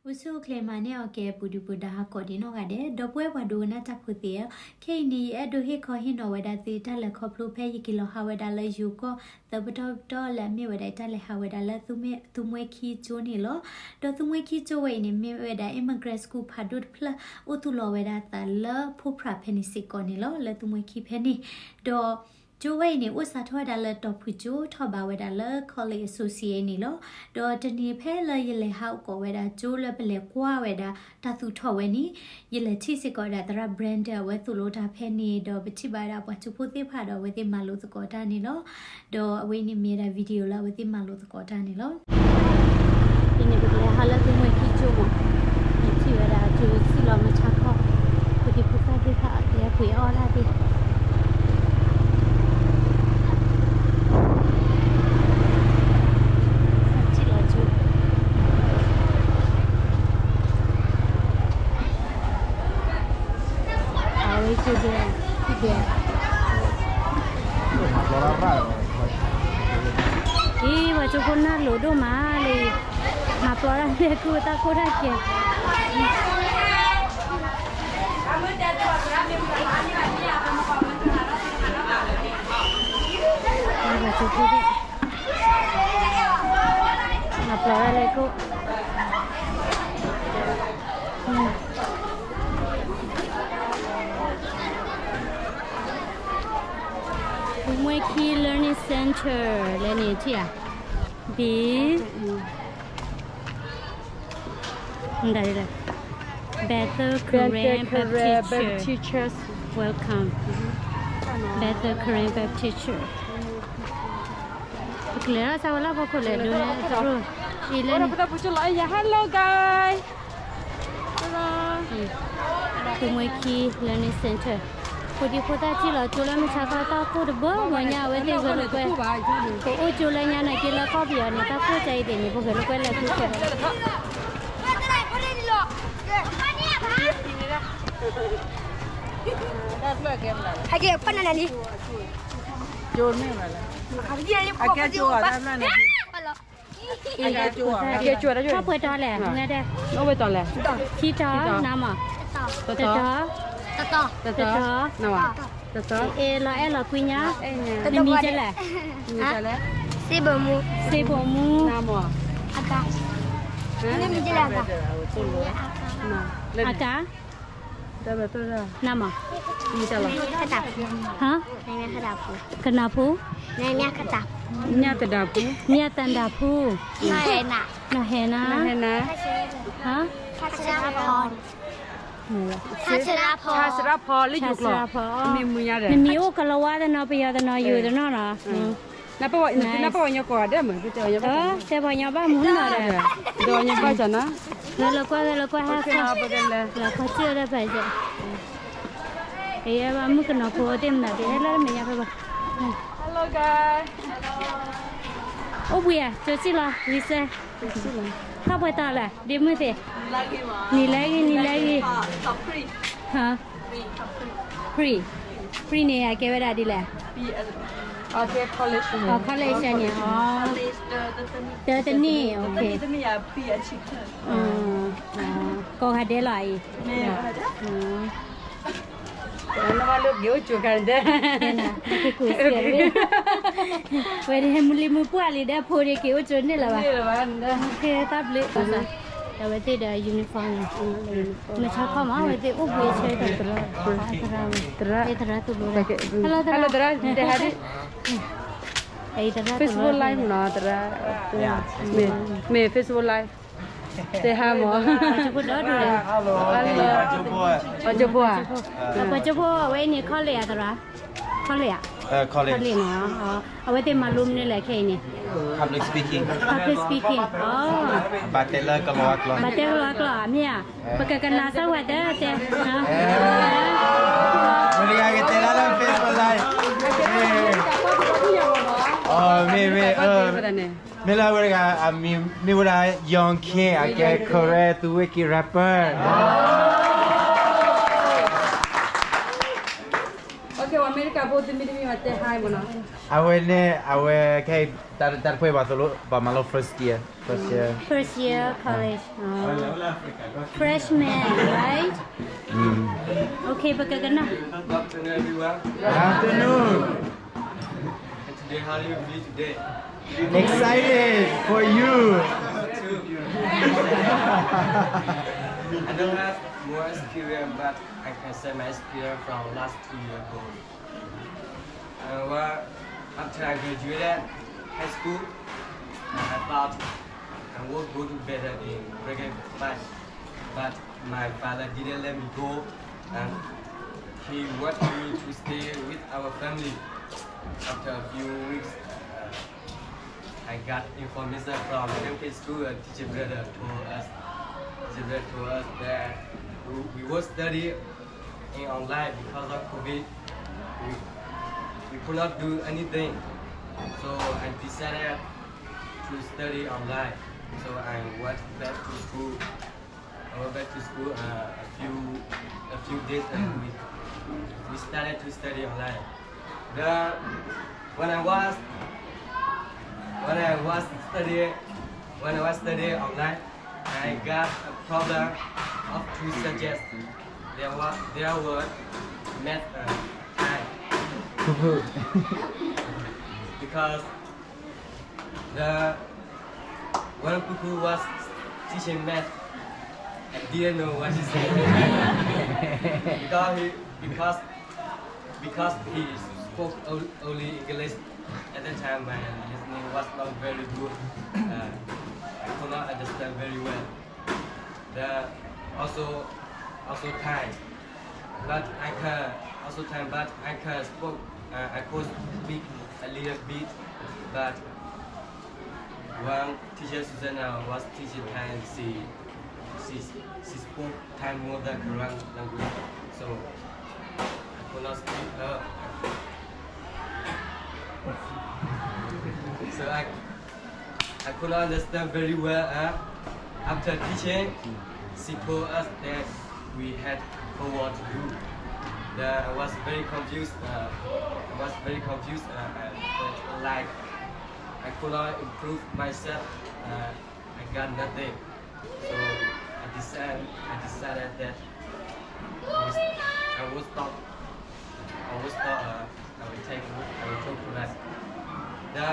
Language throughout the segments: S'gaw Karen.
အိၣ်ဆူၣ်အိၣ်ချ့မၤန့ၢ်အီၤကဲ ပူၤဒုၣ်ပူၤဒါဟးကိးဒံးနီၢ်ဂၤဒဲး ဒီပုၢ်ဝဲၢ်ပှၤဒိကနၣ်တၢ်ဖိသ့ၣ်ဧၢ, ခဲအံၤန့ၣ် ယအဲၣ်ဒိးဟ့ၣ်ခီဟ့ၣ်နီၤဝဲဒၣ်သုတၢ်လဲၤခီဖျိဖဲယက့ၤလီၤဟးဝဲဒၣ်လၢယိၤကီၢ် သၢပတီၢ်ပတီၢ်လၢအမ့ၢ်ဝဲဒၣ်ယတၢ်လဲၤဟးဝဲဒၣ်လၢ သုးမွဲခံကၠိန့ၣ်လီၤ. ဒီးသုးမွဲခံကၠိဝဲအံၤန့ၣ် မ့ၢ်ဝဲဒၣ် immigrant school ဖးဒိၣ်တဖျၢၣ် အိၣ်သူၣ်လီၤဝဲဒၣ်အသးလၢဖိဖြးဖဲန့ၣ်စ့ၢ်ကီးန့ၣ်လီၤ. လၢသုးမွဲခံဖဲန့ၣ် ဒီး ကၠိဝဲအံၤန့ၣ် အိၣ်စးထီၣ်ဝဲဒၣ်လၢတီၤဖုၣ်ကၠိ ထီၣ်ဘးဝဲဒၣ်လၢ college associate န့ၣ်လီၤ. ဒီးတနံၤဖဲလၢယလဲၤဟးအိၣ်ကိးဝဲဒၣ်ကၠိလၢပလဲၤကွၢ်ဝဲဒၣ်တၢ်သူၣ်ထီၣ်ဝဲန့ၣ် ယလဲၤထံၣ်စ့ၢ်ကီးဝဲဒၣ်သရၣ် Brandon အဝဲသိၣ်လိတၢ်ဖဲန့ၣ် ဒီးပထံၣ်ဘၣ်ဝဲဒၣ်ပှၤကၠိဖိသ့ၣ်တဖၣ်ဒီးအဝဲသ့ၣ်မၤလိသကိးတၢ်န့ၣ်လီၤ. ဒီးအဝဲအံၤန့ၣ်မ့ၢ်ဝဲဒၣ် video လၢအဝဲသ့ၣ်မၤလိသကိးတၢ်န့ၣ်လီၤ. အံၤန့ၣ်ပကလဲၤဟးလၢသုးမွဲခံကၠိမး, ယထံၣ်ဝဲဒၣ်ကၠိစံၣ်လီၤမုၢ်ဆါခီ, ပက့ၤဖိသၣ်သ့ၣ်တဖၣ်အကဲပှ့ၤအီၣ်ဒၣ်သ့ၣ် စံၣ်လီၤကၠိ အဝဲကၠိဒဲး, ကၠိဒဲး, အံၤ ပှၤကၠိဖိနၢ်လိၤဒိၣ်မးလံ, မၤပျီတၢ်လဲၤကူၣ်တၢ်ခိၣ်တၢ်ကဲၤ ပှၤကၠိဖိသ့ၣ် မၤပျီတၢ်လဲၤကူၣ် သုးမွဲခံ Learning Center လဲၣ်န့ၣ်ထံၣ်ဧါ, ဘံ Bethel Karen Baptist Church, welcome, Bethel Karen Baptist Church. ပကလဲၤထီၣ်စၢ်ဝဲလၢဖီခိၣ်လဲၣ် ဒိးန့ၣ်တရိၣ် အံၤလၢန့ၣ် Hello guys, သုးမွဲခံ Learning Center, ဖိဒံဖိသၣ်စံၣ်လီၤကၠိလၢမုၢ်ဆါခီ တၢ်ကိၢ်တဘိဘိညါ အဝဲသ့ၣ်ဂဲၤလိာ်ကွဲ, ပအိၣ်ကၠိလၢညါန့ၣ် က့ၤလၢကီၢ်ပယီၤန့ၣ် တၢ်ကိၢ်ကၠီအံၤသ့ၣ်န့ၣ် ပဂဲၤလိာ်ကွဲလၢအဃိဃဲ အကဲကၠိအတၢ်ဖျၢၣ်န့ၣ်, အကဲကၠိအတၢ်ဖျၢၣ်န့ၣ်, ထီၣ်ပှဲၤတီၤလဲၣ်, နဝဲဒဲ, အိၣ်ဝဲတီၤလဲၣ်, ခံတီၤ, နမး, တတီၤ, တတီၤ, နမး, တတီၤ, အဲၣ်လီၤအဲၣ်လီၤကွံညါ, နမံၤကဲလဲၣ်, စ့ဘိၣ်မူ, စ့ဘိၣ်မူ, နမး, အကါ, နမံၤကဲလဲၣ်, အကါ နမး, ဟါ, ကနၢ်ဖိ, မၠၣ်သဒၣ်ဖိ, မၠၣ်သဒၣ်ဖိ, ဟါ, ဆါစရၣ်ဖီလၢယိၤကျိာ်, နမံၤအိၣ်ကလီၤဝါတနီၤ ပယီၤတနီၤ ယိၤတနီၤနီၤ နပဝဲညီကိးဂၤဒဲးမ့ၢ်, တဲပှၤညီဘၣ်မူနီၤဒီး, ဒီးညီဘၣ်နီၤ, လၢလၢကွၢ်လၢလၢကွၢ်ဟဲခီ, လၢခီစၢၢ်ဒီးပာ်စၢၢ်, အဘၣ်မုၣ်ကနီၤဖိသ့ၣ်မနုၤသ့ၣ် ဟဲလၢတမဲာ်ညါဖဲဘၣ်, အိၣ်ဘှံးဧါ ကၠိစံၣ်လီၤ ဝံၤစဲ, ထီၣ်ပှဲၤတီၤလဲၣ် ဒ့မုၢ်သ့ၣ်, နံၤလၢဂ့ၤ နံၤလၢဂ့ၤ, ဟါ free, free န့ၣ် အကဲဝဲဒၣ်ဒ်လဲၣ်, အ college န့ၣ်, တၢ်တနံၣ်, ကိးဂၤဒဲးလီၤအံၤ, ဝဲဒၣ်မုၢ်လံမုၢ်ပှၢ်လံဒီးဖိဒံးက့ၤအိၣ်ကၠိန့ၣ်လၢၤဘၣ်, တၢ်ဘျုး, အဝဲသ့ၣ်ဒီး uniform န့ၣ်, မုၢ်ဆါခီမး အဝဲသ့ၣ်အိၣ်ဘှံးအဆၢ, သရၣ်, သရၣ်သိၣ်လိဒီး, hello သရၣ်, တဲဟါဒံး, အံၤသရၣ်သိၣ်လိ, Facebook Live နီၤ သရၣ်, မ့ၢ် Facebook Live, တဲဟါမး, ကၠိဖိဒီဒူၣ်ဒီး, ပှၤကၠိဖိဧါ, ပှၤကၠိဖိအဝဲအံၤန့ၣ် college ဧါသရၣ်, college ဧါ, college နီၤ, အဝဲသ့ၣ်မၤလိမနုၤလဲၣ်ခဲအံၤန့ၣ်, public speaking, public speaking, ဘၣ်တဲလၢကလီၤဝါကျိာ်, ဘၣ်တဲကလီၤဝါကျိာ်ဧါ မ့ၢ်ဧါ, ပကကနၣ်စၢ်ဝဲတဲတဲ, မတၤကတဲလၢ Facebook Live, မ့ၢ်မ့ၢ်, မ့ၢ်လၢဝဲတဂၤ, မ့ၢ်ဝဲဒၣ် Young King အကဲ Karen သုးဝဲက့ၤ rapper, အမဲရကၤဖိတမံၤတမံၤမၤတဲ hi မ့ၢ်နီၤ. အဝဲန့ၣ် အဝဲ ခဲအံၤ တၢ်တဖှဲဘၣ်သိးလိ ဘၣ်မၤလိ first year, first year, first year college, freshman, right? Okay, ပကကနၣ်. Good afternoon, everyone. Good afternoon. And today, how do you feel today? Excited for you. Me too. I don't have more experience, but I can share my experience from last two years ago. Uh, well, after I graduated high school, I thought I would go to better in Reggae Fest, but my father didn't let me go, and he wanted me to stay with our family. After a few weeks, uh, I got information from M K school, and teacher brother told us, teacher brother told us that we, we will study in online because of COVID. We, we could not do anything. So I decided to study online. So I went back to school. I went back to school, uh, a few a few days, and we we started to study online. The when I was when I was studying when I was studying online, I got a problem of two subjects. There was there were math and science. Because the when Pupu was teaching math, I didn't know what he said. Because he because because he spoke o- only English at the time, my listening was not very good. Uh, I could not understand very well. The also also time, but I can also time, but I can spoke. Uh, I could speak a little bit, but one teacher Susanna was teaching time. She she she spoke time more than Karen language, so I could not speak up. So I I could not understand very well. Uh, after teaching, she told us that we had homework to do. The, I was very confused. Uh, I was very confused. Uh, I felt like I could not improve myself. Uh, I got nothing. So I decided, I decided that I will, I will stop. I will stop. Uh, I will take, I will take class. The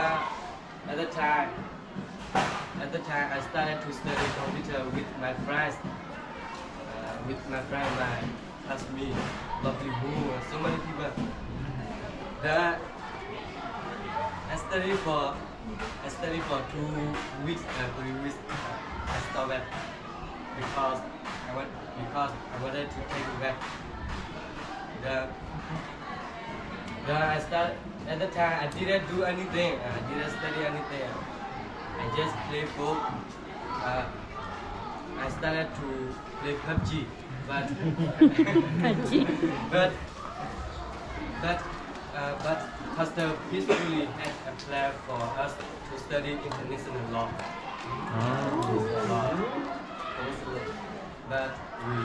At the time, at the time, I started to study computer with my friends, uh, with my friend, my classmate, Lovely Wu, and so many people. Then I studied for, I studied for two weeks and three weeks. I stopped it because I want, because I wanted to take it back. The, the I start at the time I didn't do anything. I didn't study anything. I just play phone. Uh, I started to play PUBG, but but but uh, but Pastor peacefully had a plan for us to study international law. International law. But we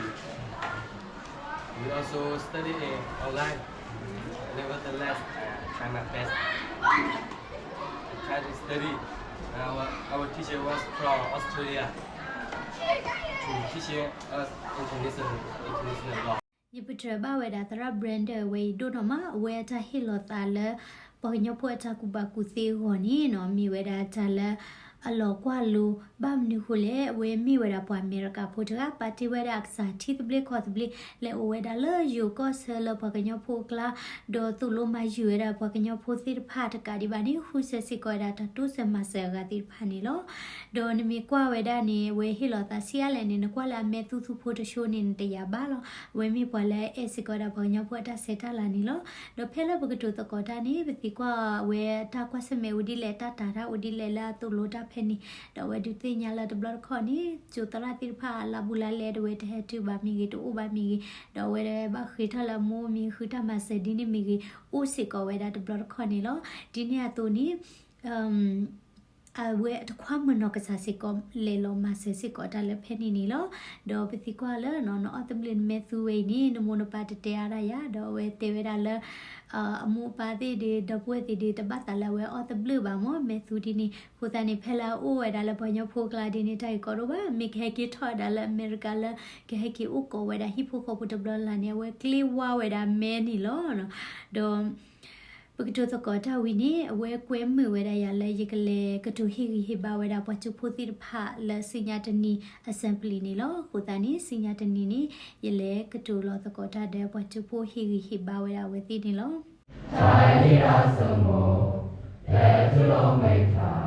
we also study in online. Nevertheless, I try my best. I try to study. Our, our teacher was from Australia to teaching us international, international law. ယပတြၢၤဘၣ်ဝဲဒၣ်သရၣ် Brandon ဝဲအံၤဒိၣ်နီၢ်မး အဝဲအတၢ်ဟ့ၣ်လီၤသးလၢ ပှၤကညီဖိအတၢ်ကူၣ်ဘၣ်ကူၣ်သ့အဂီၢ်န့ၣ်နီၤ မ့ၢ်ဝဲဒၣ်တၢ်လၢ အလီၤကွၢ်လိ ဘၣ်မနုၤဃိလဲၣ် အဝဲမ့ၢ်ဝဲဒၣ်ပှၤအမဲရကၤဖိတဂၤ ပာ်တ့ၢ်ဝဲဒၣ်အကစၢ်ထံသဘျ့ကီၢ်သဘျ့ လဲၤအိၣ်ဝဲဒၣ်လၢယိၤကီၢ်ဆၢလၢပှၤကညီဖိအကျါ ဒီးသိၣ်လိမၤယုၤဝဲဒၣ်ပှၤကညီဖိသ့ၣ်တဖၣ်တကးဒံးဘၣ်န့ၣ် ဃုစၢၤစ့ၢ်ကီးဝဲဒၣ်တၢ်တိစၢၤမၤစၢၤအဂၤသ့ၣ်တဖၣ်န့ၣ်လီၤ. ဒီးနမ့ၢ်ကွၢ်ဝဲဒၣ်န့ၣ် အဝဲဟ့ၣ်လီၤသးဆံးအါလဲၣ်န့ၣ် နကွၢ်လၢအမဲာ်သူသူဖိတဆိန့ၣ် နတယာ်ဘၣ်လီၤ. အဝဲမ့ၢ်ပှၤလၢအအဲၣ်စ့ၢ်ကီးဝဲဒၣ်ပှၤကညီဖိအတၢ်ဆဲးတၢ်လၤန့ၣ်လီၤ. ဒီးဖဲလၢပကတိၤသကိးတၢ်န့ၣ် ပသံကွၢ်အဝဲတၢ်ကွၢ်ဆၢၣ်မဲာ်အိၣ်ဒ်လဲၣ် တၢ်တာ်တၢ်အိၣ်ဒ်လဲၣ်လၢအသိၣ်လိတၢ်ဖဲန့ၣ် ဒီးအဝဲဒုးသ့ၣ်ညါလၢတဘျီတခီၣ်န့ၣ် ကၠိသရၣ်သ့ၣ်တဖၣ်အလါဘူးလါလဲ ဒီးအဝဲတဟဲတုၤဘၣ်မ့ၢ်ဂ့ၤ တအိၣ်ဘၣ်မ့ၢ်ဂ့ၤ ဒီးအဝဲဒၣ်ဘၣ်ဃ့ထီၣ်လၢအမိၢ်မ့ၢ်ဃုတၢ်မၤစၢၤဒ်န့ၣ်မ့ၢ်ဂ့ၤ အိၣ်စ့ၢ်ကီးဝဲဒၣ်တဘျီတခီၣ်န့ၣ်လီၤ. ဒ်န့ၣ်အသိးန့ၣ် အ အဝဲအတခွါမုၣ်နီၢ်ကစၢ်စ့ၢ်ကီး လဲၤလီၤမၤစၢၤစ့ၢ်ကီးတၢ်လၢဖဲန့ၣ်န့ၣ်လီၤ. ဒီးပသံကွၢ်လၢ နအီၣ်သဘျုးနမဲာ်သူဝဲအံၤန့ၣ် နမိၢ်နပၢ်တတဲအါတၢ်ယၤ, ဒီးအဝဲတဲဝဲဒၣ်လၢ အမိၢ်အပၢ်သ့ၣ်ဒီး ဒီပုၢ်ဝဲၢ်သ့ၣ်ဒီး တဘၣ်သးလၢအဝဲအီၣ်သဘျုးဘၣ်မၢ် မဲာ်သူဒ်န့ၣ်. အဃိသတးန့ၣ် ဖဲလၢအအိၣ်ဝဲဒၣ်လၢပှၤကညီဖိကျါဒ်န့ၣ် တၢ်ဂ့ၢ်ကီဒိၣ်ဘၣ်. မ့ၢ်ကဟဲက့ၤထီၣ်ဝဲဒၣ်လၢအမဲရကၤလၢ ကဟဲက့ၤအိၣ်ကီးဝဲဒၣ်ဟံၣ်ဖိဃီဖိတဘျီလၢ်န့ၣ် အဝဲကျ့ဝါဝဲဒၣ်မဲန့ၣ်လီၤ. ဒီး ပကတိၤသကိးတၢ်ဝံၤန့ၣ် အဝဲကွဲမုာ်ဝဲဒၣ်ယၤလၢ ယကလဲၤကတိၤဟ့ၣ်ဂံၢ်ဟ့ၣ်ဘါဝဲဒၣ်ပှၤကၠိဖိသ့ၣ်တဖၣ်လၢ ဆူညါတနံၤ assembly န့ၣ်လီၤ. အဃိသတးန့ၣ် ဆူညါတနံၤန့ၣ် ယလဲၤကတိၤလီၤသကိးတၢ်ဒီးပှၤကၠိဖိ ဟ့ၣ်ဂံၢ်ဟ့ၣ်ဘါဝဲဒၣ်အဝဲသ့ၣ်န့ၣ်လီၤ. တမံၤတမံၤတမံၤ ဘၣ်ဆၣ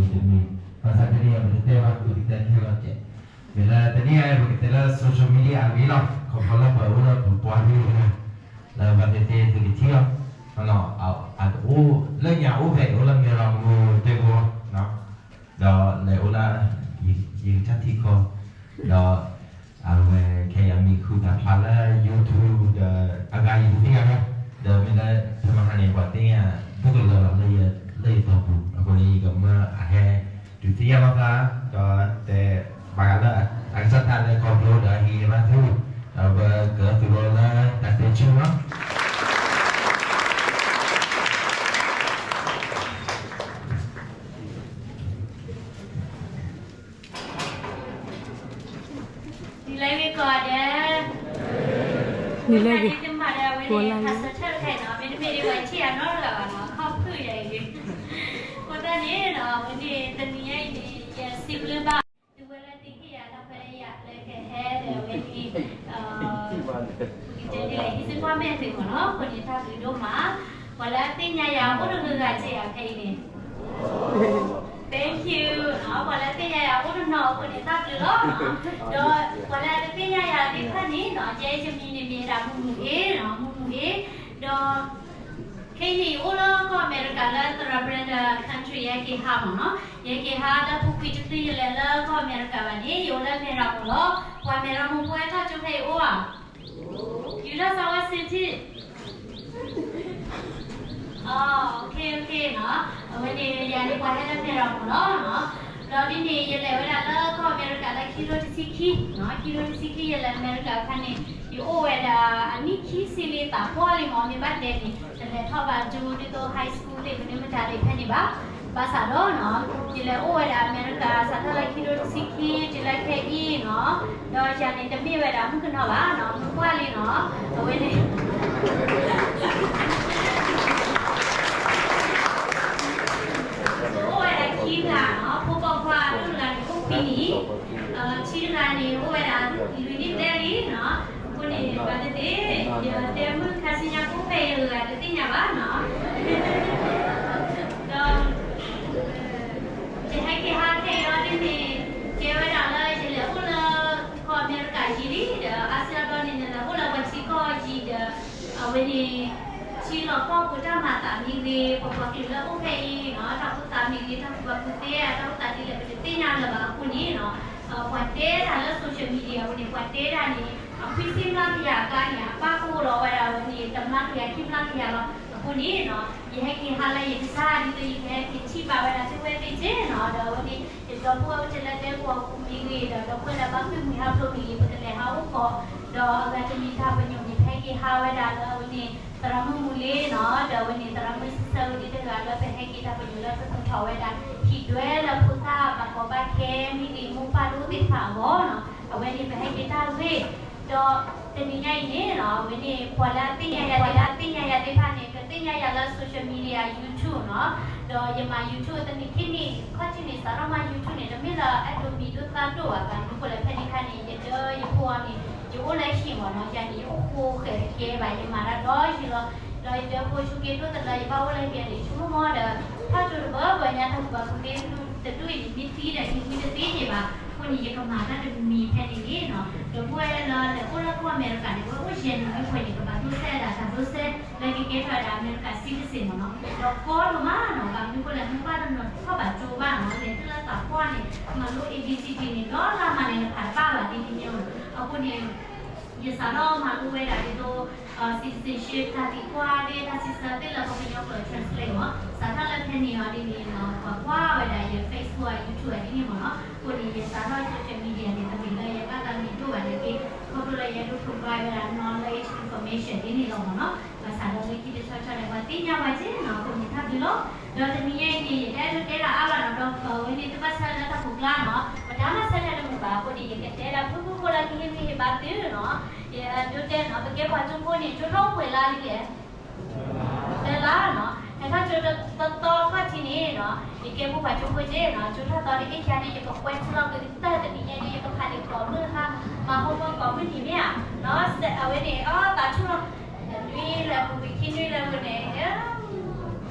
်တနံၤအံၤ ပတတဲဘၣ် ပကတဲခဲလၢာ်ကဲး. မ့ၢ်လၢတနံၤအံၤ ပကတဲလၢ social media အဂ့ၢ်လီၤ. ခီဖျိလၢပှၤအိၣ်လၢပပှၤကလုာ်တဂၤ လၢဘၣ်သ့ၣ်သ့ၣ်သုကထံၣ်လီၤ. အအိၣ်လၢညါအိၣ်ဖဲအံၤ အိၣ်လၢမဲၢ်ရမူၤတဂၤ ဒီးလဲၤအိၣ်လၢ ယကစၢ်ထံကီၢ် ဒီး အဝဲခဲအံၤအမံၤဃုသးဖျါလၢ YouTube ဒီး အဂၤယတသ့ၣ်ညါဘၣ်. ဒီးမ့ၢ်လၢဖဲမဟါန့ၣ် ပှၤသ့ၣ်ညါ ဒိၣ်ကလၢာ်လီၤလၢယ လၢယတီၢ်ပူၤ. အဃိန့ၣ် ယကမၢအဟဲဒုးသ့ၣ်ညါဘၣ်သး ဒီးတဲဘၣ်ဃးလၢအကစၢ်တၢ်လၢခီဖျိဒီးဟ့ၣ်ဂံၢ်ဘါသု ဒီးပကသုးလီၤလၢတၢ်တဲဆူလီၤ. နံၤလၢဂ့ၤကိးဂၤဒဲး, နံၤလၢဂ့ၤကိးဂၤဒဲး, အဝဲန့ၣ် pastor တခါအံၤနီၤ မ့တမ့ၢ်ဒ်ပှၤထံၣ်အနီတဂၤဘၣ်နီၤ ခီဖျိယၤအံၤ, အဃိသတးန့ၣ်နီၤ အဝဲန့ၣ် တနံၤညါအံၤန့ၣ် ယစံးဘျုးဘၣ် သုဝဲလၢတ့က့ၢ်ယၤတၢ်ခွဲးတၢ်ယာ်လၢကဟဲဒီးအဝဲန့ၣ် ပကတဲဒ်လဲၣ် ဟံးစုကွၢ်မဲာ်သုးမ့ၢ်နီၤ အဃိန့ၣ်တၢ်ဘျုးဒိၣ်မး, ပှၤလၢအသ့ၣ်ညါယၤအိၣ်တဂၤဂၤစ့ၢ်ဧါဖဲအံၤန့ၣ် Thank you နီၤ ပှၤလၢအသ့ၣ်ညါယၤအိၣ်တနီၤအဃိန့ၣ် တၢ်ဘျုးလီၤနီၤ, ဒီးပှၤလၢအတသ့ၣ်ညါယၤသ့ၣ်တဖၣ်န့ၣ်နီၤ ယဲယမံၤန့ၣ်မ့ၢ်ဝဲဒၣ်မုၢ်မုၢ်အ့နီၤ မုၢ်မုၢ်အ့, ဒီး ခဲအံၤန့ၣ် ယအိၣ်လၢကီၢ်အမဲရကၤလၢသရၣ် Brandon County ယဟဲက့ၤဟးမ့ၢ်နီၤ, ယဟဲက့ၤဟးလၢပူၤကွံာ်တချုးယလဲၤလၢကီၢ်အမဲရကၤဘၣ်န့ၣ် ယအိၣ်လၢမဲၢ်ရမူၤလီၤ, ပှၤမဲၢ်ရမူၤဖိဟဲထီၣ်ကၠိဖဲအံၤအိၣ်ဧါ ယူၤထီၣ်စီၤဝါစ့ထံၣ် အ OK OK နီၤ, အဝဲန့ၣ် ယၤန့ၣ်ပှၤဟဲလၢမဲၢ်ရမူၤလီၤနီၤ, ဒီးဒ်န့ၣ် ယလဲၤဝဲဒၣ်လၢကီၢ်အမဲရကၤလၢခံထိတဆံခံ, ခံထိတဆံခံ ယလဲၤအမဲရကၤအခါန့ၣ် ယအိၣ်ဝဲဒၣ်အနံၣ်ခံဆံလံ သးပှၢ်လံမ့ၢ် မ့ၢ်ဘၣ်ဒဲးန့ၣ် တလဲၤထီၣ်ဘၣ်ဒ်သိး high school လံ မနုၤမတၤလံဖဲန့ၣ်ဘၣ်, ဘၣ်ဆၣ်ဒီးနီၤ ယလဲၤအိၣ်ဝဲဒၣ်အမဲရကၤ စးထီၣ်လၢခံထိတဆံခံ တုၤလၢခဲအံၤနီၤ, ဒီးယၤန့ၣ်တမ့ၢ်ဝဲဒၣ်မုၣ်ကနီၤဘၣ်နီၤ, မုၣ်ပှၢ်လံနီၤ, အဝဲန့ၣ် အိၣ်ဝဲဒၣ်ခံဂၤနီၤ, ဖိပိာ်ခွါဒိၣ်တဂၤန့ၣ် အိၣ်ခွံနံၣ်, ခံတဂၤန့ၣ် အိၣ်ဝဲဒၣ်လွံၢ်နံၣ်ဘျဲၣ်လံနီၤ, အဃိန့ၣ် ဘၣ်သ့ၣ်သ့ၣ် ယတဲမုၢ်ခါဆူညါဖိဖဲအံၤတဂၤတသ့ၣ်ညါဘၣ်နီၤ, ဒီး ယဟဲက့ၤဟးခဲအံၤအီၤဒ်န့ၣ် ကဲဝဲဒၣ်လၢယလဲၤအိၣ်လၢကီၢ်အမဲရကၤယံာ်လံ, ဒီးအါစုအါဘျီန့ၣ် နလဲၤအိၣ်လၢပှၤထံကီၢ်ယံာ်ဒီး အဝဲန့ၣ် ထံလီၢ်ကီၢ်ပူၤတၢ်မၤသးမ့ၢ်ဂ့ၤ, ပပှၤကလုာ်လၢအိၣ်ဖဲအံၤနီၤ တၢ်အိၣ်သးမ့ၢ်ဂ့ၤ, တၢ်ကူၣ်ဘၣ်ကူၣ်သ့ တၢ်အိၣ်သးဒ်လဲၣ် ပတသ့ၣ်ညါလၢၤဘၣ်အဃိန့ၣ်နီၤ, ပှၤတဲတၢ်လၢ social media အပူၤန့ၣ် ပှၤတဲတၢ်န့ၣ် အခွံဆံမျးကယၤအကျါန့ၣ် အပၢ်ကအိၣ်လီၤဝဲဒၣ်ဝဲန့ၣ် တမျးကယၤခံမျးကယၤလီၤ. အဃိန့ၣ်နီၤ ယဟဲက့ၤဟးလၢယကစၢ်ဒ်သိး ယကဟဲက့ၤထံၣ်ဘၣ်ဝဲဒၣ်သုဝဲသ့ၣ်က့နီၤ, ဒီးအဝဲန့ၣ် ယဒီပုၢ်ဝဲၢ်အိၣ်ထဲလၢဒဲကဝီၤပူၤမ့ၢ်ဂ့ၤ, ဒီးဒီပုၢ်ဝဲၢ်လၢဘၣ်ဃ့ၢ်မှံဟးဖျိးမ့ၢ်ဂ့ၤ, ပကလဲၤဟးအိၣ်ကီး, ဒီးအဂၤတမံၤတၢ်ပညိၣ်န့ၣ် ပဟဲက့ၤဟးဝဲဒၣ်လၢအဝဲန့ၣ် သရၣ်မုၣ်မူၤလ့နီၤ, ဒီးအဝဲန့ၣ် သရၣ်မုၣ်စံးဆၢဝဲဒၣ်တဂၤလၢပဟဲက့ၤတၢ်ပညိၣ်လၢပသူၣ်ထီၣ်ဝဲဒၣ် ဟံၣ်ဒွဲလၢဖိသၣ်ဘၣ်ကီဘၣ်ခဲမ့ၢ်ဂ့ၤ မိၢ်ပၢ်ဒိၣ်သ့ၣ်တဖၣ်အဂီၢ်နီၤ, အဝဲန့ၣ်ပဟဲက့ၤတၢ်ဂ့ၢ်, ဒီးတနံၤညါအံၤန့ၣ်နီၤ အဝဲန့ၣ် ပှၤလၢအသ့ၣ်ညါယၤ ပှၤလၢအသ့ၣ်ညါယၤသ့ၣ်တဖၣ်န့ၣ် ကသ့ၣ်ညါယၤလၢ social media YouTube နီၤ, ဒီးယမၤ YouTube သနံၤခံနံၣ် ခီၣ်ထံးန့ၣ် စးထီၣ်မၤ YouTube န့ၣ် တမ့ၢ်လၢအဲၣ်ဒိးမံၤဒိၣ်သၣ်ဒိၣ်ဘၣ်, ဘၣ်မနုၤဃိလဲၣ်ဖဲန့ၣ်အခါန့ၣ် ယဒၢယဖိအီၤန့ၣ် ယအိၣ်လၢဟံၣ်မ့ၢ်နီၤ, ယၤန့ၣ် ယအိၣ်ဃိဃဲၤတကဲဘၣ်, ယမၤတၢ်ဒီးယံာ်လီၤ, ဒီးယတဲဖိဆိက့ဒိၣ်သလၢ ယဘၣ်အိၣ်လၢဟံၣ်န့ၣ် ဆိကမိၣ်ဒီး ထီၣ်ကၠိတဘၢဘၢညါ တၢ်ကူၣ်ဘၣ်ကူၣ်သ့တဒူၣ်အံၤ မ့ၢ်သံဒီး ဟံၣ်ဝံတသ့န့ၣ်ဘၣ်. အဃိန့ၣ် ယကမၤတၢ်တမံၤဖဲန့ၣ်န့ၣ်နီၤ, ဒီပုၢ်ဝဲၢ်လၢလဲၤအိၣ်လၢကီၢ်အမဲရကၤန့ၣ် ဝဲအိၣ်ယဲၢ်နံၣ်ဝံၤအဃိန့ၣ် ကဘၣ်ဒိးစဲးဒၣ်တၢ်ဒိးစဲး လၢကကဲထီၣ်ဝဲဒၣ်အမဲရကၤ citizen မ့ၢ်နီၤ, ဒီးကီဒိၣ်မးနီၤ, ဘၣ်မနုၤအဃိလဲၣ် မ့ၢ်ဘၣ်တနီၤထီၣ်ဘၣ်ကၠိဘၣ်နီၤ, လဲၤတုၤလၢသးပှၢ်န့ၣ် မၤလိ A B C D န့ၣ် ဒီးလၢမၤန့ၣ် နဖးတဘၣ်ဘၣ်ဒ်န့ၣ်မ့ၢ်နီၤ. အဃိန့ၣ် ယစးထီၣ်မၤလိဝဲဒၣ်ဒ်သိး citizenship တၢ်သံကွၢ်သ့ၣ် တၢ်စံးဆၢသ့ၣ်လၢပှၤကညီကျိာ် translate မ့ၢ်, စးထီၣ်လၢဖဲန့ၣ်အီၤဒ်န့ၣ်နီၤ ပှၤကွၢ်ဝဲဒၣ်ယ Facebook အ YouTube အဒ်န့ၣ်မ့ၢ်နီၤ. အဃိန့ၣ် ယစးထီၣ် social media န့ၣ် တမ့ၢ်လၢယဘၣ်သးမံၤဒိၣ်ဘၣ်န့ၣ်က့, ခီဖျိလၢယအဲၣ်ဒိး provide ဝဲဒၣ် knowledge information ဒ်န့ၣ်လီၤမ့ၢ်နီၤ. ဘၣ်ဆၣ်ဒီးလၢခံတဆီဆီန့ၣ် ပှၤသ့ၣ်ညါပှၤက့နီၤ, အဃိန့ၣ်တၢ်ဘျုးလီၤ. ဒီးတနံၤညါအံၤန့ၣ် ယတအဲၣ်ဒိးတဲတၢ်အါဘၣ်နီၤ, ဒီးအဝဲန့ၣ်သုဘၣ်ဆၢလၢတၢ်ဖိကျါနီၤ, ပတၢ်မၤဆၢတၢ်တမုာ်ဘၣ်အဃိန့ၣ် ယကတဲဒၣ်ဖုၣ်ဖုၣ်ဖိလၢကဟ့ၣ်ဂံၢ်ဟ့ၣ်ဘါသုနီၤ. ယဒိးတဲနီၤ ပကဲပှၤကၠိဖိန့ၣ် ကၠိထီၣ်အိၣ်ပှဲၤလါဒ်လဲၣ် တလါနီၤ, ဟဲထီၣ်ကၠိတသီခီၣ်ထံးန့ၣ်နီၤ, ယကဲပှၤကၠိဖိက့နီၤ, ကၠိထီၣ်သီတအ့ၣ်ခါန့ၣ် ယကကွဲထံလီၤက့ၤတၢ်တနံၤညါန့ၣ် ယကဖးလံာ်ကျိာ်မုၢ်ဟါ, မၤဟီၣ်ကီၢ်မုၢ်နံၤမ့ၢ်ဧါ, နီၤ အဝဲန့ၣ် အီသးထူၣ်လီၤ, နွံလၢပူၤပခံနွံလၢပူၤန့ၣ်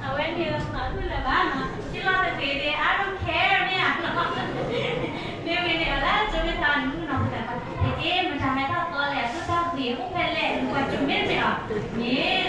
အဝဲန့ၣ်သးထူၣ်လၢၤဘၣ်နီၤ, ထံလီၤတဂ့ၤဒ် I don't care မ့ၢ်ဧါ, မ့ၢ်ဝဲန့ၣ် အလၢကၠိမ့ၢ်ထီၣ်နုာ်နီၤ ပသးပှၢ် တက့ၢ် မတၤဟဲထီၣ်သီလဲၣ် အသူၣ်တၢ်ဂ့ၤအိၣ်ဖဲလဲၣ် နပှၤကၠိမ့ၢ်တမ့ၢ်အီၤ, မ့ၢ်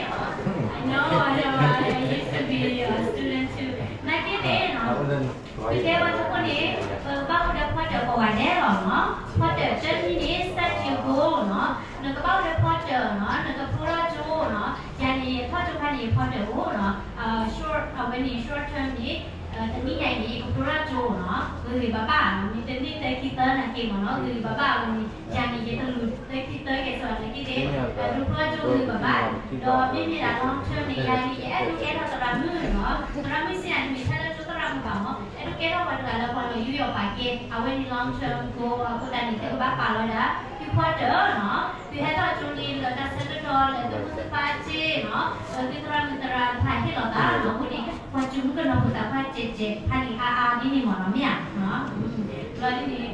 I know, I know, I used to be a student too. နာ်က့သ့ၣ်နီၤ, ပကဲပှၤကၠိဖိန့ၣ် ပဘၣ်အိၣ်ဒီးဖီတၢၣ်ကိးဂၤဒဲးလီၤနီၤ, ဖီတၢၣ်တမံၤန့ၣ် set your goal နီၤ, နကဘၣ်အိၣ်ဒီးဖီတၢၣ်နီၤ, နကဖျိထီၣ်ကၠိနီၤ, ယၤန့ၣ် ယထီၣ်ကၠိခါန့ၣ် ယဖီတၢၣ်အိၣ်နီၤ, short အဝဲန့ၣ် short term န့ၣ် တနံၣ်ညါအံၤန့ၣ် ယကဖျိထီၣ်ကၠိနီၤ, ဂ့ၤဂ့ၤဘၣ်ဘၣ်နီၤ, မ့ၢ်တန့ၢ်သၢခံသၢနာ်က့မ့ၢ်နီၤ, ဂ့ၤဂ့ၤဘၣ်ဘၣ်အဝဲန့ၣ် ယၤန့ၣ် ယတလူၤသၢခံသၢကဲၣ်ဆိးနာ်က့သ့ၣ်, ဒိးဖျိထီၣ်ကၠိဂ့ၤဂ့ၤဘၣ်ဘၣ်, ဒီးမ့မ့ၢ်ဒၣ် long term န့ၣ် ယၤန့ၣ် ယအဲၣ်ဒိးကဲထီၣ်သရၣ်မုၣ်နီၤ, သရၣ်မုၣ်စ့ၢ်န့ၣ် တမ့ၢ်ထဲလၢကၠိသရၣ်မုၣ်ဘၣ်မ့ၢ်, အဲၣ်ဒိးကဲထီၣ်ပှၤတဂၤလၢပှၤလီၤယူးယီၣ်ပာ်ကဲ, အဝဲန့ၣ် long term goal အဃိသတးန့ၣ် သုကဘၣ်ပာ်လီၤဝဲဒၣ် သုဖီတၢၣ်နီၤ, သုဟဲထီၣ်ကၠိန့ၣ် လၢတၢ်ဆၢကတီၢ်လၢသုမုၢ်သုပၢ်စ့ၢ်နီၤ, လၢသုသရၣ်မုၣ်သရၣ်ဖးဟ့ၣ်လီၤသးနီၤ, အဃိန့ၣ် ပှၤကၠိမုၣ်ကနီၤဖိသၣ်ခွါ ကဲးကဲးဖးလံာ်အါအါဒ်န့ၣ်မ့ၢ်နီၤ မ့ၢ်ဧါ, ဘျီဒ်န့ၣ်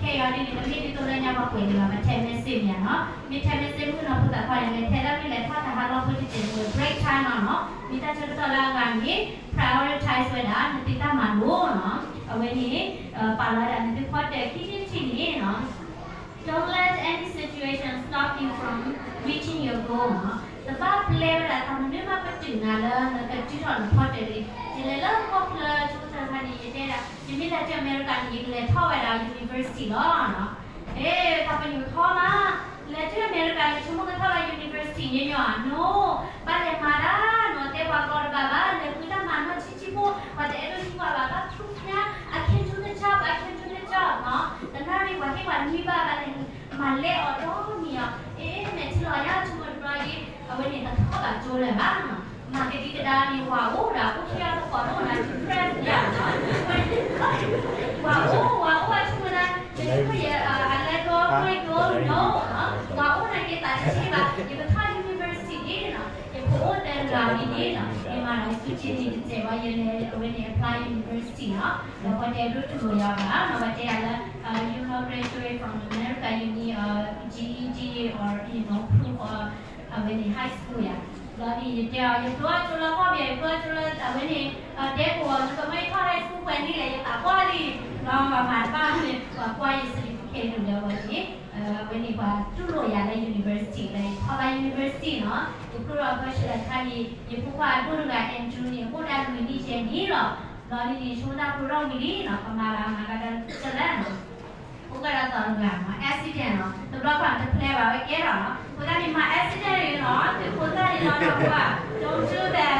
ခဲအံၤဒ်န့ၣ် တမ့ၢ်ဒ်သိးလၢညါပှၤကွဲးန့ၣ်ဘၣ်, ပ text message မ့ၢ်ဧါနီၤ, မ့ၢ် text message မုၣ်ကနီၤဖိသၣ်ခွါန့ၣ် လဲၤထဲလၢမ့ၢ်လဲၤထီၣ်တၢ်ဟးလီၢ်ဖိတစဲးန့ၣ် break time လီၤနီၤ, မ့ၢ်တၢ်ဆၢကတီၢ်လၢအဂၤန့ၣ် prioritize ဝဲဒၣ် နသုတၢ်မၤလိနီၤ, အဝဲန့ၣ် ပာ်လီၤဝဲဒၣ်နသုဖီတၢၣ်ခံထံၣ်တထံၣ်န့ၣ်နီၤ Don't let any situation stop you from reaching your goal နီၤ, တဘၣ်ပျဲဝဲဒၣ်တၢ်မနုၤမးပတုာ်နၤလၢနကတုၤထီၣ်နဖီတၢၣ်လံ, ယလဲၤလၢဟီၣ်ခိၣ်ချၢကၠိတၢၣ်ခါန့ၣ် ယတဲဒၣ် ယမ့ၢ်လဲၤတုၤအမဲရကၤန့ၣ် ယကလဲၤထီၣ်ဝဲဒၣ် university လီၤနီၤ, အဲ တၢ်ပညိၣ်ထီမး လဲၤတုၤအမဲရကၤန့ၣ် ဆိကမိၣ်ကထီၣ်လၢ university ညီညီဧါ, no, ဘၣ်လဲၤမၤတၢ်နီၤ, တဲပှၤကီတဘၣ်ဘၣ်, လဲၤဃုတၢ်မၤနီၢ်ဆံးဆံးဖိ, ပှၤတအဲၣ်ဒိးဟံးပှၤဘၣ်, ဘၣ်ဆူညါ I can do the job, I can do the job နီၤ, တနၣ်ရံၣ်ပှၤဟ့ၣ်ပှၤတမံဘၣ်, ဘၣ်လဲၤမၤလဲအီၤဒီနံၤအီၤ, အ့ မဲာ်ထံလီၤယါဆိကမိၣ်တဘျီအံၤ, အဝဲန့ၣ်တထီၣ်ဘၣ်ကၠိလၢၤဘၣ်နီၤ, မၤကဒံကဒါန့ၣ် ပှၤအိၣ်ဒၣ်အိၣ်ခံဂၤသကိးဒိၣ်နၤ depress ယါနီၤ, ပှၤအိၣ် ပှၤအိၣ်အဆိကမိၣ်ဒၣ် ယဆိကမိၣ်ယဲ အလဲကီ ကွဲကီ no နီၤ, ပှၤအိၣ်နာ်က့သးတဆံးဘၣ်, ယကထီၣ် university န့ၣ်နီၤ, ယဖိအိၣ်သၢတဂၤဒ်န့ၣ်နီၤ, ယမၤလီၤယသူၣ်က့ၤန့ၣ်တစဲးဘၣ်, ယလဲၤအဝဲန့ၣ် apply university နီၤ, ဒီးပှၤတအဲၣ်ဒိးတူၢ်လိာ်ယၤဘၣ်နီၤ, ပှၤတဲယၤလၢ you know graduate from America, you need a G E D or you know proof of အဝဲန့ၣ် high school ယါ, ဘျီန့ၣ် ယတဲအီၤ ယဖျိအကၠိလၢကီၢ်ပယီၤ, ယဖျိအကၠိလၢအဝဲန့ၣ် တဲပှၤ နကမၢယထီၣ် high school ပှဲၤနံၣ်လဲၣ် ယသးပှၢ်လံ, ဘျီပှၤမၤတဘၣ်န့ၣ် ပှၤကွၢ်ယ certificate ဒိၣ်ဒီးဝဲန့ၣ်, အဝဲန့ၣ်ပှၤတူၢ်လိာ်ယၤလၢ university လၢယထီၣ်ဘၣ် university နီၤ, ယဖျိထီၣ် bachelor ခါန့ၣ် ယဖိခွါအဒိၣ်တဂၤ Andrew န့ၣ် အိၣ်ဒၣ်လွံၢ်နံၣ်ယဲၢ်နံၣ်လီၤ, ဘျီန့ၣ်န့ၣ် ဆိကမိၣ်တၢ်ဖျိထီၣ်ဝံၤလံနီၤ, ပမၤဘၣ်မၤဘၣ်ဒီးကလၢနီၤ အိၣ်ကဒီးသီတဂၤနီၤ, accident နီၤ, တဘျီခီၣ်တဖျဲဘၣ်ဝဲကဲထီၣ်နီၤ, ဖိသၣ်န့ၣ်မၤ accident လံနီၤ, သုဖိသၣ်န့ၣ်လီၤနီၤ, don't do that,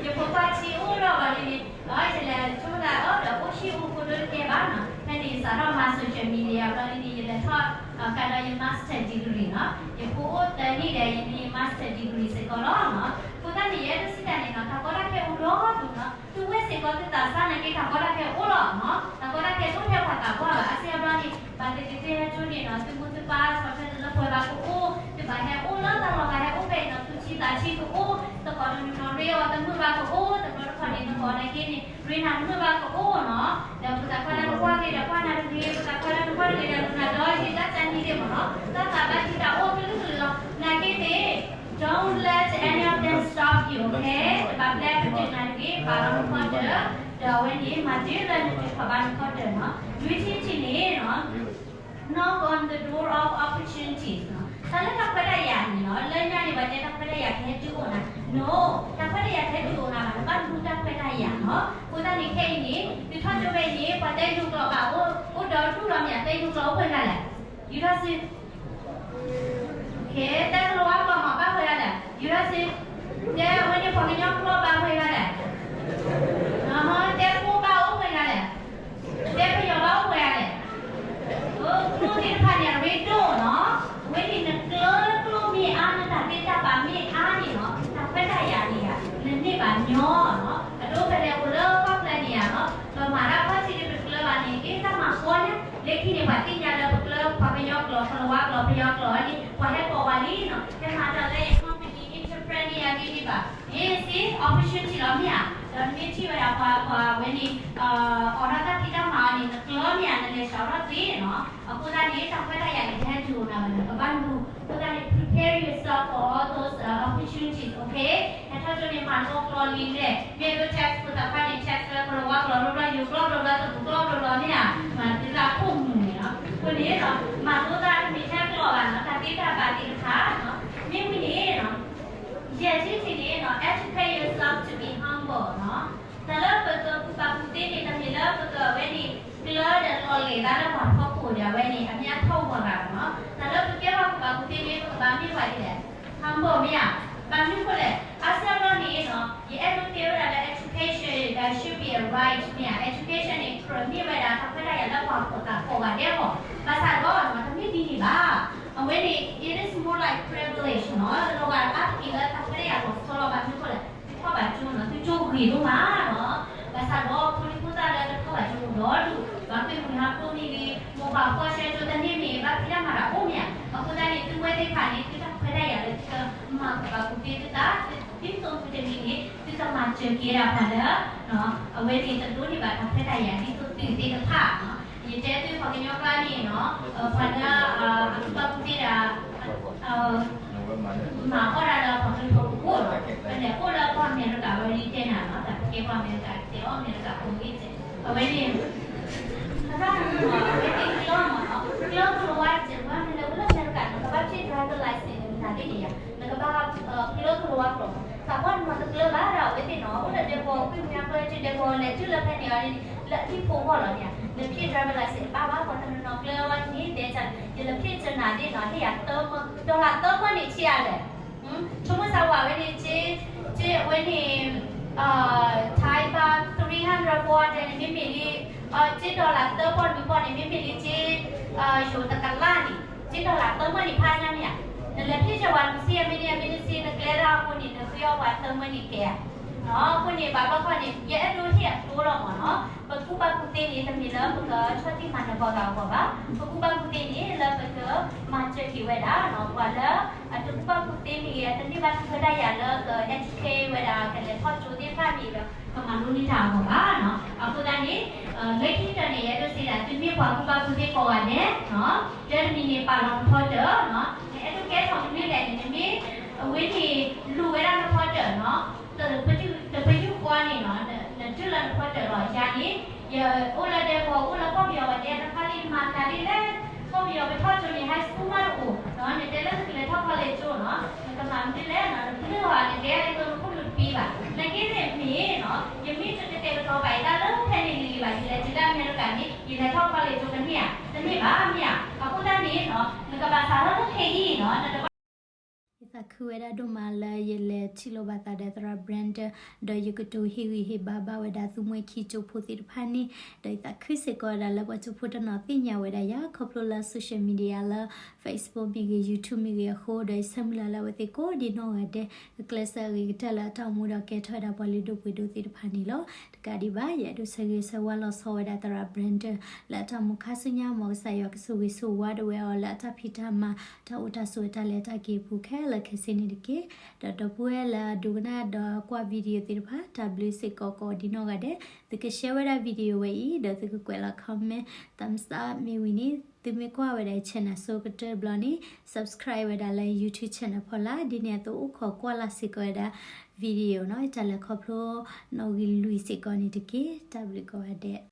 ယဖိခွါထံအိၣ်ထီၣ်ဘၣ်လံန့ၣ်, ဒီးယလဲၤဆိကမိၣ်သးအီၤဒီးအိၣ်ဟံၣ်အိၣ်ဃိဒိတကဲဘၣ်နီၤ, ဖဲန့ၣ်ယစးထီၣ်မၤ social media ဘျီလံန့ၣ် ယလဲၤထီၣ် ကဒီးယ master degree နီၤ, ယဖိအိၣ်သၢနံၣ်ဒီး ယမ့ၢ် master degree စ့ၢ်ကီးလီၤနီၤ, ဖိသၣ်န့ၣ် ယအဲၣ်ဒိးစံးတၢ်န့ၣ်နီၤ, တၢ်ကီတၢ်ခဲအိၣ်ဒီဒူၣ်နီၤ, သုဝဲစ့ၢ်ကီးသုသးစၢ်နာ်က့ တၢ်ကီတၢ်ခဲအိၣ်လီၤနီၤ, တၢ်ကီတၢ်ခဲဒိၣ်ထဲပှၤသးပှၢ်ဘၣ်, အါစုအါဘျီန့ၣ် ဘၣ်သ့ၣ်သ့ၣ်သုဟဲကၠိန့ၣ်နီၤ, သုမုၢ်သုပၢ်ဆီၣ်ထွဲသုလၢပှဲၤဘၣ်ကအိၣ်, သုဘၣ်ဟဲအိၣ်လၢတၢ်လီၢ်ဘၣ်ဟဲအိၣ်ဖဲအံၤနီၤ, သူၣ်ဆံးသးဆံးကအိၣ်, သကိးတနီၤနီၤရ့အီၤတမုာ်ဘၣ်ကအိၣ်, တဘျီတခီၣ်န့ၣ် သကိးနာ်က့န့ၣ် ရ့နၤတမုာ်ဘၣ်ကအိၣ်နီၤ, ဒီးဖိသၣ်ခွါလၢကကွၢ်က့ၤဒီးကွၢ်နၤတဂ့ၤ, ဖိသၣ်ခွါလၢကကွၢ်တဂ့ၤဒီးလူၤနၤဒီးယံာ်တၢ်ကန့ၣ်သ့ၣ်မ့ၢ်နီၤ, တၢ်သးဘၣ်ထံတၢ်အိၣ်ကလုာ်ကလုာ်လီၤ, နာ်က့သ့ၣ် Don't let any of them stop you, okay? တဘၣ်ပျဲပတုာ်နၤတဂ့ၤ, ပာ်လီၤနခီၣ်တၢၢ်, ဒီးအဝဲန့ၣ် မၤတ့ၢ်လၢနတုၤထီၣ်ဘါနခီၣ်တၢၢ်နီၤ. လွံၢ်ထံၣ်တထံၣ်န့ၣ်နီၤ, knock on the door of opportunities နီၤ. တၢ်လၢတၢ်ခွဲးတၢ်ယာ်န့ၣ်နီၤ, လၢညါန့ၣ် ပှၤတဲတၢ်ခွဲးတၢ်ယာ်ကဟဲတုၤအိၣ်နၤ, no, တၢ်ခွဲးတၢ်ယာ်ကဟဲတုၤအိၣ်နၤဘၣ်, နဘၣ်လူတၢ်ခွဲးတၢ်ယာ်နီၤ. အဃိသတးန့ၣ်ခဲအံၤန့ၣ် သုထီၣ်ကၠိဝဲအံၤန့ၣ် ပှၤတဲယိၤကျိာ်ဘၣ်အိၣ်, အိၣ်ဒီးတူၢ်လီၤမ့ၢ်ဧါ, တဲယိၤကျိာ်အိၣ်ပှဲၤဂၤလဲၣ်, ယူၤထီၣ်စု တဲကလီၤဝါကျိာ်မ့ၢ်ဘၣ်ပှဲၤဂၤလဲၣ်, ယူၤထီၣ်စု, တဲအဝဲန့ၣ်ပှၤကညီကျိာ်ဘၣ်ပှဲၤဂၤလဲၣ်, တဲကိၣ်ဘၣ်အိၣ်ပှဲၤဂၤလဲၣ်, တဲပယီၤဘၣ်အိၣ်ပှဲၤဂၤလဲၣ်, ကျိာ်သ့ၣ်တဖၣ်န့ၣ် အရ့ဒိၣ်နီၤ. အဝဲန့ၣ်နကျၢၤကျိာ်မ့ၢ်အါ, နတၢ်သ့တၢ်ဘၣ်မ့ၢ်အါန့ၣ်နီၤ, တၢ်ခွဲးတၢ်ယာ်န့ၣ်ဧါ, နန့ၢ်ဘၣ်ညီနီၤ. အဒိဖဲလဲၣ်အိၣ်လၢပှၢ်ကျၢၤန့ၣ်ဧါနီၤ, ပမၤတၢ်ခီၣ်ထံးဒီးပတကျၢၤဘၣ်န့ၣ် က့တၢ်မၤဃီညါ, လၢခံန့ၣ် ပှၤသ့ၣ်ညါလၢပကျၢၤ ပှၤကညီကျိာ် ကလီၤဝါကျိာ် ပယီၤကျိာ်န့ၣ် ပှၤဟဲကိးဝဲလံနီၤ, ဟဲမၤတၢ်လၢယ company entrepreneur ဒ်န့ၣ်ဘၣ်, မ့ၢ်စ့ opportunity လီၤမ့ၢ်ဧါ, ဒီးနမ့ၢ်ထံၣ်ဝဲဒၣ်ပှၤ ပှၤဝဲန့ၣ် အိးထီၣ်တၢ်ဖံးတၢ်မၤအီၤန့ၣ် နကျၢၤမ့ၢ်ဧါ, နလဲၤစှၤထီၣ်သ့နီၤ. အဃိသတးန့ၣ် တၢ်ခွဲးတၢ်ယာ်န့ၣ် တဟဲတုၤအိၣ်နၤဘၣ်န့ၣ် ကဘၣ်လူၤ. အဃိသတးန့ၣ် prepare yourself for all those uh, opportunities, okay? ဟဲထီၣ်ကၠိန့ၣ် မၤလိကျိာ်လံလဲၣ်, မ့ၢ်ဒိ textbook သးဖၣ်န့ၣ် textbook ကလီၤဝါကျိာ်ဘျီဘျီ, ယိၤကျိာ်ဘျီဘျီ, တပူၤကျိာ်ဘျီဘျီမ့ၢ်ဧါ, မၤသ့လၢအခိၣ်မုၢ်န့ၣ်နီၤ. အဃိန့ၣ်နီၤ, မၤလိသးတမ့ၢ်ထဲကျိာ်ဘၣ်နီၤ, တၢ်သ့တၢ်ဘၣ်သ့ၣ်တဖၣ်နီၤ. မ့ၢ်ဝံၤန့ၣ်နီၤ ယဲၢ်ထံၣ်တထံၣ်န့ၣ်နီၤ, educate yourself to be humble နီၤ. တၢ်လၢပကကူၣ်ဘၣ်ကူၣ်သ့န့ၣ် တမ့ၢ်လၢပကဝဲန့ၣ် ကျၢၤဒီးလီၤလဲၤသးလၢပှၤဖီခိၣ်ဒၣ်ဝဲန့ၣ် အမ့ၢ်အထီၣ်ဝဲဂၤဘၣ်နီၤ. တၢ်လၢပကဲပှၤကူၣ်ဘၣ်ကူၣ်သ့န့ၣ် ပကဘၣ်မ့ၢ်ပှၤဒ်လဲၣ်, humble မ့ၢ်ဧါ. ဘၣ်မနုၤအဃိလဲၣ်, အါစုအါဘျီန့ၣ်နီၤ, ယအဲၣ်ဒိးတဲဝဲဒၣ်လၢ education should be a right မ့ၢ်ဧါ. Education န့ၣ် ကြၢးမ့ၢ်ဝဲဒၣ်တၢ်ခွဲးတၢ်ယာ်လၢပှၤကိးဂၤဒဲးအဂီၢ်, ဘၣ်ဆၣ်ဒီးနီၤ တမ့ၢ်ဒ်န့ၣ်ဘၣ်. အဝဲန့ၣ် it is more like privilege နီၤ, လီၤဂာ်အါတက့ၢ်လၢတၢ်ခွဲးတၢ်ယာ်လီၤဆီလီၤ. ဘၣ်မနုၤအဃိလဲၣ်, သုထီၣ်ဘၣ်ကၠိနီၤ, သုကၠိဂ့ၤဒိၣ်မးနီၤ. ဘၣ်ဆၣ်ဒီးဖိဒံဖိသၣ်လၢတထီၣ်ဘၣ်ကၠိဒီဒူၣ်, ဘၣ်ကွံာ်မုၢ်ဟါဖိမ့ၢ်ဂ့ၤ, မိၢ်ပၢ်ဖီၣ်ဆှၢကၠိတန့ၢ်မ့ၢ်ဂ့ၤ, ဘၣ်ဖံးတၢ်မၤတၢ်အိၣ်မ့ၢ်ဧါ. အဃိသတးန့ၣ် သုဝဲသ့ၣ်တဖၣ်န့ၣ် သုတၢ်ခွဲးတၢ်ယာ်လၢသုကမၤကူၣ်ဘၣ်ကူၣ်သ့သုသး, သုဒ်သိးမုၢ်တနံၤန့ၣ် သုကမၤစၢၤက့ၤဒၣ်ပှၤလၢ အဝဲသ့ၣ်တဒိးန့ၢ်ဘၣ်တၢ်ခွဲးတၢ်ယာ်ဒ်သိးသုသ့ၣ်တဖၣ်နီၤ. ယတဲသုပှၤကညီကျါန့ၣ်နီၤ, ပှၤလၢ အကူၣ်ဘၣ်ကူၣ်သ့ဒၣ် မၤအီၣ်ဒၣ်လၢပှၤကလုာ်ဖိကအိၣ်နီၤ, ပလဲၤအိၣ်လၢပှၢ်အမဲရကၤဝဲလံတဲနၤနီၤ, တၢ်ပကဲပှၢ်အမဲရကၤတဲအီၤ အမဲရကၤဖိဂ့ၤတဲ, အဝဲန့ၣ် အဝဲသ့ၣ်ကျၢၤမးနီၤ, ကျၢၤကလီၤဝါစဲး, နလဲၤအိၣ်လၢအမဲရကၤ နကဘၣ်ဖံး driver license နၤသ့ၣ်န့ၣ်ယါ, နကဘၣ်ကျၢၤကလီၤဝါကျိာ်, တၢ်ပှၢ်န့ၣ်မ့ၢ်တကျၢၤဘၣ်ဒီး အဝဲသ့ၣ်နီၤ အိၣ်လၢဒဲကဝီၤ ကွံာ်မုၢ်နၤကျၢၤကၠိဒဲကဝီၤ လဲၤတုၤလၢဖဲန့ၣ်အီၤန့ၣ် လၢအဟံၣ်ဖိအဂီၢ်လီၤန့ၣ်, နဖံး driver license ဘၣ်ဘၣ် ပှၤတနီၤနီၤကျၢၤဝဲန့ၣ် တဲတၢ် ယလဲၤဖံးစၢၤနၤသ့ၣ်နီၤ ဟ့ၣ်ယၤ dollar သၢပီၢ်န့ၣ်ဆံးအါလဲၣ် ဆိကမိၣ်စၢ်ဝဲဝဲန့ၣ် က့ က့အဝဲန့ၣ် Thai baht three hundred four hundred န့ၣ် မ့မ့ၢ်လံ က့ dollar သၢပီၢ်လွံၢ်ပီၢ်န့ၣ် မ့မ့ၢ်လံ က့ ယိၤတကလးန့ၣ် က့ dollar သၢမၢန့ၣ် ဖးညါမ့ၢ်ဧါ, နလဲၤဖံးစၢၤပှၤ နစံးအမ့ၢ်န့ၣ် အမ့ၢ်နစံး နကျဲဒၣ်အဃိန့ၣ် နဃ့အီၣ်ပှၤသၢမၢန့ၣ်ကဲဧါ, အဃိန့ၣ် ဘၣ်ဘျီခီန့ၣ် ယအဲၣ်ဒိးဟ့ၣ်အဒိလီၤမးနီၤ, ပကူၣ်ဘၣ်ကူၣ်သ့န့ၣ် တမ့ၢ်လၢပကဆီၣ်တံၢ်မၤနၢၤပှၤဂၤအဂီၢ်ဘၣ်, ပကူၣ်ဘၣ်ကူၣ်သ့န့ၣ် လၢပကမၤစၢၤက့ၤဝဲဒၣ်နီၤ ပှၤလၢ အတကူၣ်ဘၣ်ကူၣ်သ့မ့ၢ်ဂ့ၤ အတန့ၢ်ဘၣ်တၢ်ခွဲးတၢ်ယာ်လၢက educate ဝဲဒၣ် ကလဲၤထီၣ်ကၠိသ့ၣ်တဖၣ်မ့ၢ်ဒီး ကမၤလိန့ၢ်တၢ်အဂီၢ်ဘၣ်နီၤ. အဃိသတးန့ၣ် လၢခံကတၢၢ်န့ၣ် ယအဲၣ်ဒိးစံးဒၣ် သုမ့ၢ်ပှၤကူၣ်ဘၣ်ကူၣ်သ့ကိးဂၤဒဲးနီၤ, လၢတနံၤန့ၣ် ပာ်လီၤနဖီတၢၢ်နီၤ, နအဲၣ်ဒိးကဲထီၣ်မနုၤလဲၣ်န့ၣ် နမ့ၢ် အဝဲန့ၣ် လူၤဝဲဒၣ်နဖီတၢၢ်နီၤ, တပယူာ်ဃီန့ၣ်နီၤ, နတုၤလၢနဖီတၢၢ်လီၤ. ယၤန့ၣ် ယအိၣ်လၢဒဲကဝီၤ အိၣ်လၢကီၢ်ပယီၤဝဲဒၣ် တခါလံ နမၤတၢ်ဒ်လဲၣ်, ကီၢ်ပယီၤပထီၣ်ကၠိန့ၣ် high school မးတအိၣ်, နတဲလၢနကလဲၤထီၣ် college ကၠိနီၤ, နကမၤမနုၤလဲၣ်နီၤ, နပျုၢ်အီၤ နတဲအီၤဒ်သိးနခိၣ်နူာ်တပံဘၣ်. နာ်က့သ့ၣ်မ့ၢ်နီၤ, ယမ့ၢ်တကတဲာ်ကတီၤဘၣ်ယတၢ်လၢဖဲန့ၣ်လံဘၣ်, ယလဲၤတုၤလၢအမဲရကၤန့ၣ် ယလဲၤထီၣ် college ကၠိ ကန့ၢ်ဧါ, တန့ၢ်ဘၣ်မ့ၢ်ဧါ. အဃိသတးန့ၣ်နီၤ, နကဘၣ်စးထီၣ်လၢခဲအံၤနီၤ, နတဘၣ် ယသးခုဝဲဒၣ်ဒိၣ်မးလၢယလဲၤထံၣ်လိာ်ဘၣ်သးဒီးသရၣ် Brandon ဒီးယကတိၤဟ့ၣ်ဂံၢ်ဟ့ၣ်ဘါဘၣ်ဝဲဒၣ်သုမှဲခံကၠိဖိသ့ၣ်တဖၣ်န့ၣ်, ဒီးယသးခုစ့ၢ်ကီးဝဲဒၣ်လၢပှၤကၠိဖိတနီၤသ့ၣ်ညါဝဲဒၣ်ယၤ ခီဖျိလၢ social media လၢ Facebook မ့ၢ်ဂ့ၤ YouTube မ့ၢ်ဂ့ၤအဃိ, ဒီးယဆၢမုၢ်လၢ်လၢအဝဲသ့ၣ်ကိးဒံးနီၢ်ဂၤဒဲး ကကျဲးစၢးအဂ့ၤကတၢၢ်လၢအတၢ်အိၣ်မူဒီးကဲထီၣ်ဝဲဒၣ်ပှၤလုၢ်ဒိၣ်ပှ့ၤဒိၣ်သ့ၣ်တဖၣ်န့ၣ်လီၤ. တကးဒံးဘၣ် ယအဲၣ်ဒိးဆၢဂ့ၤဆၢဝါလီၤဆီဝဲဒၣ်သရၣ် Brandon လၢအတၢ်အိၣ်မူခါဆူညါ မ်ကစၢ်ယွၤကဆိၣ်ဂ့ၤဆိၣ်ဝါဒၣ်ဝဲအီၤလၢအတၢ်ဖံးတၢ်မၤ တၢ်အိၣ်တၢ်ဆိးအတၢ်လဲၤတၢ်က့ၤအပူၤခဲလၢာ်ခဲဆ့န့ၣ်တက့ၢ်. ဒီးဒီပုၢ်ဝဲၢ်လၢအဒိကနၣ်ဒီးကွၢ် video သ့ၣ်တဖၣ် တၢ်ဘျုးစ့ၢ်ကီးကိးဒံးနီၢ်ဂၤဒဲး, သုက share ဝဲဒၣ် video ဝဲအံၤ ဒီးသုကကွဲးလီၤ comment, thumbs up မ့ၢ်ဝံၤန့ၣ် သုမ့ၢ်ကွၢ်ဝဲဒၣ် channel ဆိကတၢၢ်တဘျီန့ၣ် subscribe ဝဲဒၣ်လၢ YouTube channel ဖီလာ်. ဒ်န့ၣ်အသိးအိၣ်ခိးကွၢ်လၢ်စ့ၢ်ကီးဝဲဒၣ် video နီၤ တၢ်လဲၤခီဖျိနီၣ်ဂံၢ်လွံၢ်စ့ၢ်ကီးန့ၣ်တက့ၢ်. တၢ်ဘျုးကိးဂၤဒဲး.